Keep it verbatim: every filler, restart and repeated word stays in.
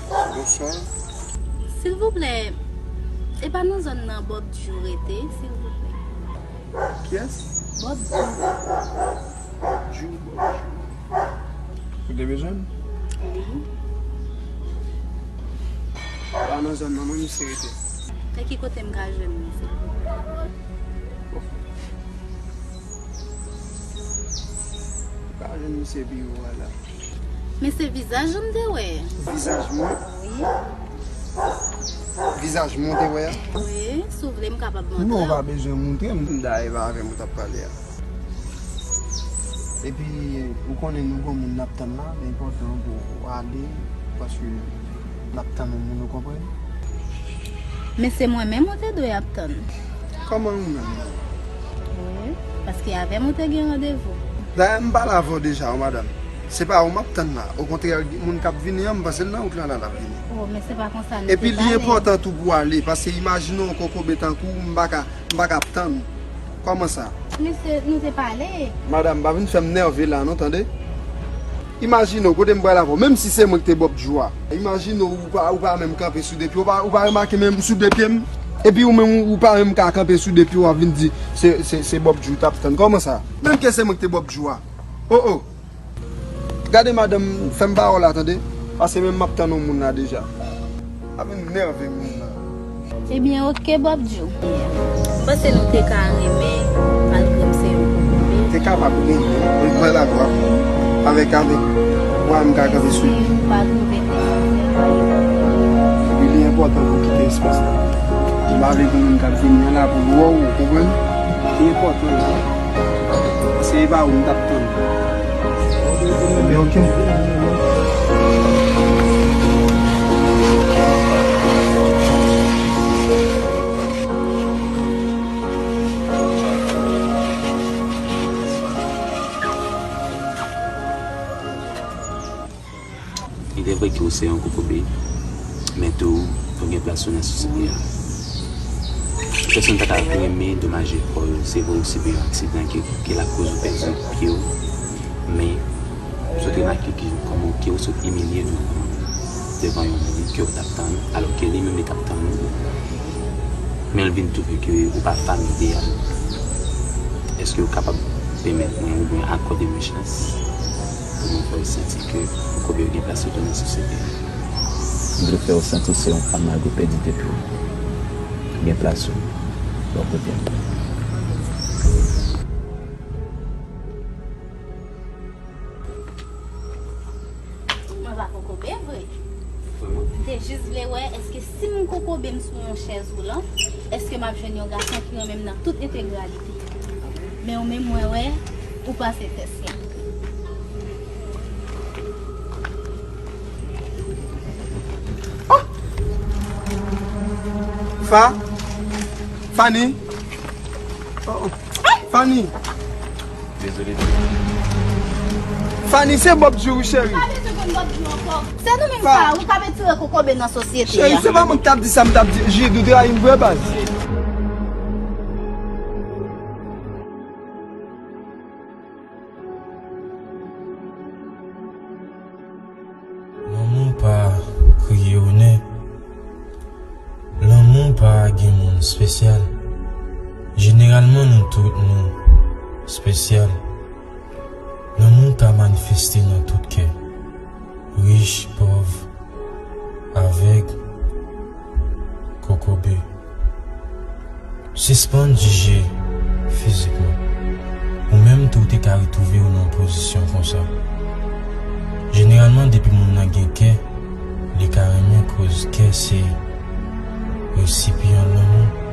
Bonswa. Silvouplè, e pa nan zòn nan Bob Djou rete, silvouplè? Kiyès? Bob Djou. Djou, Bob Djou. Ou te bezwen m? Wi. Pa nan zòn nan, non, misye rete. Nan ki kote m ka jwenn li, silvouplè? Ou ka jwenn misye biwo a la. Men se vizaj ou m te wè. Vizaj mwen? Wi. Vizaj mwen ou te wè a? Wi, si w vle m kapab montre w. Non, ou pa bezwen montre m. Dayè, e pa avè m ou t ap pale a. Epi, ou konnen nou gon moun n ap tann la, li enpòtan pou w ale, paske n ap tann yon moun, ou konprann? Men se mwen menm ou te dwe ap tann. Kòman ou menm? Wi, paske avè m ou te gen randevou. Dayè, m pale avè w deja, wi, madanm. Se pa ou m ap tann la. Okontrè, moun k ap vini an, m panse l nan wout lan la, l ap vini. Oh, men se pa konsa nou te pale. Epi li enpòtan tou pou w ale, paske imajine w kokobe tankou w, m pa ka, m pa ka ap tann. Kòman sa? Mesye, nou te pale. Madanm, pa vin fè m nève la non, tande? Imajine w, kote m pral avè w, menm si se mwen ki te Bob Djou a. Imajine w, ou pa, ou pa menm kanpe sou de pye w, ou pa, ou pa remake menm sou de pye m? Epi ou menm, ou pa menm ka kanpe sou de pye w, w ap vin di se, se, se Bob Djou w t ap tann. Kòman sa? Menm ke se mwen ki te Bob Djou a. Oh, oh. Gade madanm, fè m pawòl la, tande? Paske menm m ap tann yon moun la deja. Ap vin nève moun nan. Ebyen, oke, Bob Djou. M panse nou te ka renmen, malgre m se yon kokobe. Te kapab renmen, men pral avè w, avèk, avèk, mwen m ka kanpe sou li. Si ou pa twouve te sanse, pa gen pwoblèm. Epi li enpòtan pou w kite espas la. M pa vle gen moun k ap vini an la pou l wè w, ou konprann? Li enpòtan la. Paske e pa ou m t ap tann. Ebyen, oke. Il est vrai ke w se yon kokobe, men tou, ou gen plas ou nan sosyete a. Pèsonn pa ka renmen domaje kò yo. Se vre ou sibi yon aksidan ke, ke lakoz ou pèdi pye w, men ou sot remake ke kòman ke ou sot imilye devan, devan yon moun ke w t ap tann, alò ke li menm li t ap tann ou. Men l vin twouve ke ou pa familye a. Èske ou kapab pèmèt mwen oubyen akòde mwen chans pou mwen fè w santi ke kokobe yo gen plas yo tou nan sosyete a? M vle fè w santi w se yon fanm malgre w pèdi de pye w. Gen plas ou bò kote m. Mwen pa kokobe vre. Vrèman? M te jis vle wè èske si m kokobe m sou yon chèz woulant, èske m ap jwenn yon gason ki renmen m nan tout entegralite. Men ou menm mwen wè, ou pase tès la. Oh! Fa! Fanny! Oh, oh. Fanny! Dezole. Fanny, se Bob Djou wi, cheri. Pa bezwen konn Bob Djou ankò. Se nou menm sa, wi, k ap etire kokobe nan sosyete a. Cheri, se pa mwen ki t ap di sa, m t ap di, Jid, ou trayi m vre, baz. Lanmou pa kriye onè. Lanmou pa gen moun espesyal. Jeneralman, nou tout nou espesyal. Lanmou ka manifeste nan tout kè, rich, pòv, avèg, kokobe. Sispann jije fizikman. Ou menm tou te ka retwouve w nan yon pozisyon konsa. Jeneralman, depi moun nan gen kè, li ka renmen koz kè se resipyan lanmou.